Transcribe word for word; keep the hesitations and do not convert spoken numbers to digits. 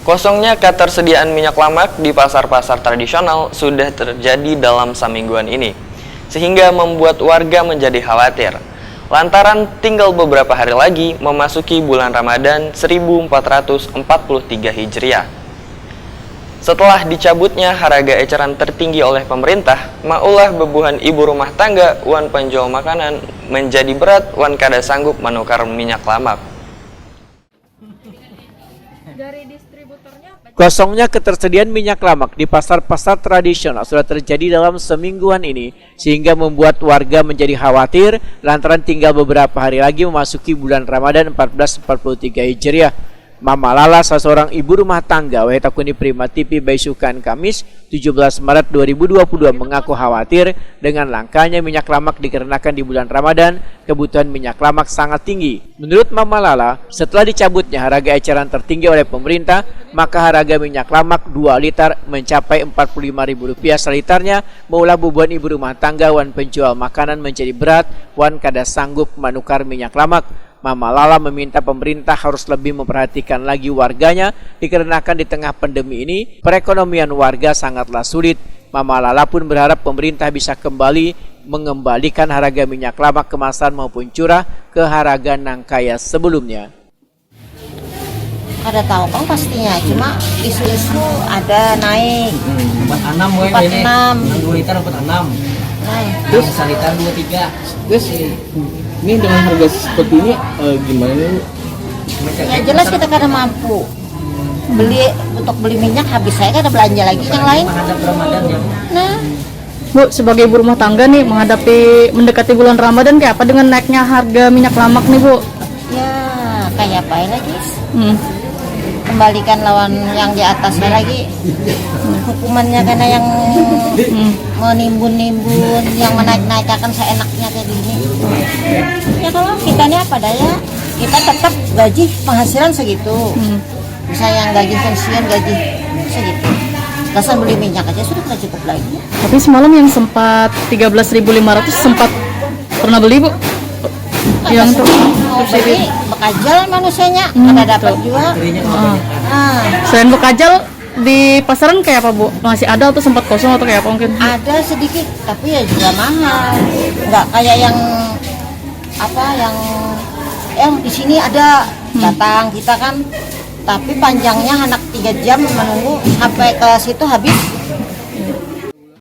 Kosongnya ketersediaan minyak lamak di pasar-pasar tradisional sudah terjadi dalam samingguan ini, sehingga membuat warga menjadi khawatir lantaran tinggal beberapa hari lagi memasuki bulan Ramadan seribu empat ratus empat puluh tiga Hijriah. Setelah dicabutnya harga eceran tertinggi oleh pemerintah, maulah bebuhan ibu rumah tangga wan penjual makanan menjadi berat wan kada sanggup menukar minyak lamak. Dari distributornya apa? Kosongnya ketersediaan minyak lamak di pasar-pasar tradisional sudah terjadi dalam semingguan ini, sehingga membuat warga menjadi khawatir lantaran tinggal beberapa hari lagi memasuki bulan Ramadan empat belas empat puluh tiga Hijriah. Mama Lala, salah seorang ibu rumah tangga, wahi takuni Prima T V baisukan Kamis, tujuh belas Maret dua ribu dua puluh dua, mengaku khawatir dengan langkanya minyak lamak dikarenakan di bulan Ramadan kebutuhan minyak lamak sangat tinggi. Menurut Mama Lala, setelah dicabutnya harga eceran tertinggi oleh pemerintah, maka harga minyak lamak dua liter mencapai empat puluh lima ribu rupiah salitarnya, maulah bubuhan ibu rumah tangga wan penjual makanan menjadi berat wan kada sanggup menukar minyak lamak. Mama Lala meminta pemerintah harus lebih memperhatikan lagi warganya dikarenakan di tengah pandemi ini perekonomian warga sangatlah sulit. Mama Lala pun berharap pemerintah bisa kembali mengembalikan harga minyak lamak kemasan maupun curah ke harga nang kaya sebelumnya. Kada tahu pang pastinya, cuma isu-isu ada naik. Empat enam gue Empat ini. enam. Yang dua liter empat enam. Nah, Terus salitar dua tiga. Terus ini dengan harga seperti ini eh, gimana nih? ya jelas kita kada mampu beli, untuk beli minyak habis, saya kada belanja lagi yang lain. Menghadap Ramadan ya. Nah, Bu, sebagai ibu rumah tangga nih, menghadapi mendekati bulan Ramadan, kayak apa dengan naiknya harga minyak lamak nih, Bu? Ya kayak apa ya lagi? Hmm. Kembalikan lawan yang di atasnya lagi. Hukumannya karena yang menimbun-nimbun, yang menaik-naikakan seenaknya kayak gini. Ya kalau kita ini apa daya, kita tetap gaji penghasilan segitu. Bisa yang gaji pensiun, gaji segitu. Gasan beli minyak aja sudah tidak cukup lagi. Tapi semalam yang sempat tiga belas ribu lima ratus sempat pernah beli, Bu? Yang tuh Mau beli bekajal manusianya, ada dapat juga. Nah, Selain bekajal, di pasaran kayak apa, Bu? Masih ada atau sempat kosong atau kayak apa mungkin? Ada sedikit, tapi ya juga mahal. Nggak kayak yang apa yang yang di sini ada datang kita kan, tapi panjangnya anak tiga jam menunggu sampai ke situ habis.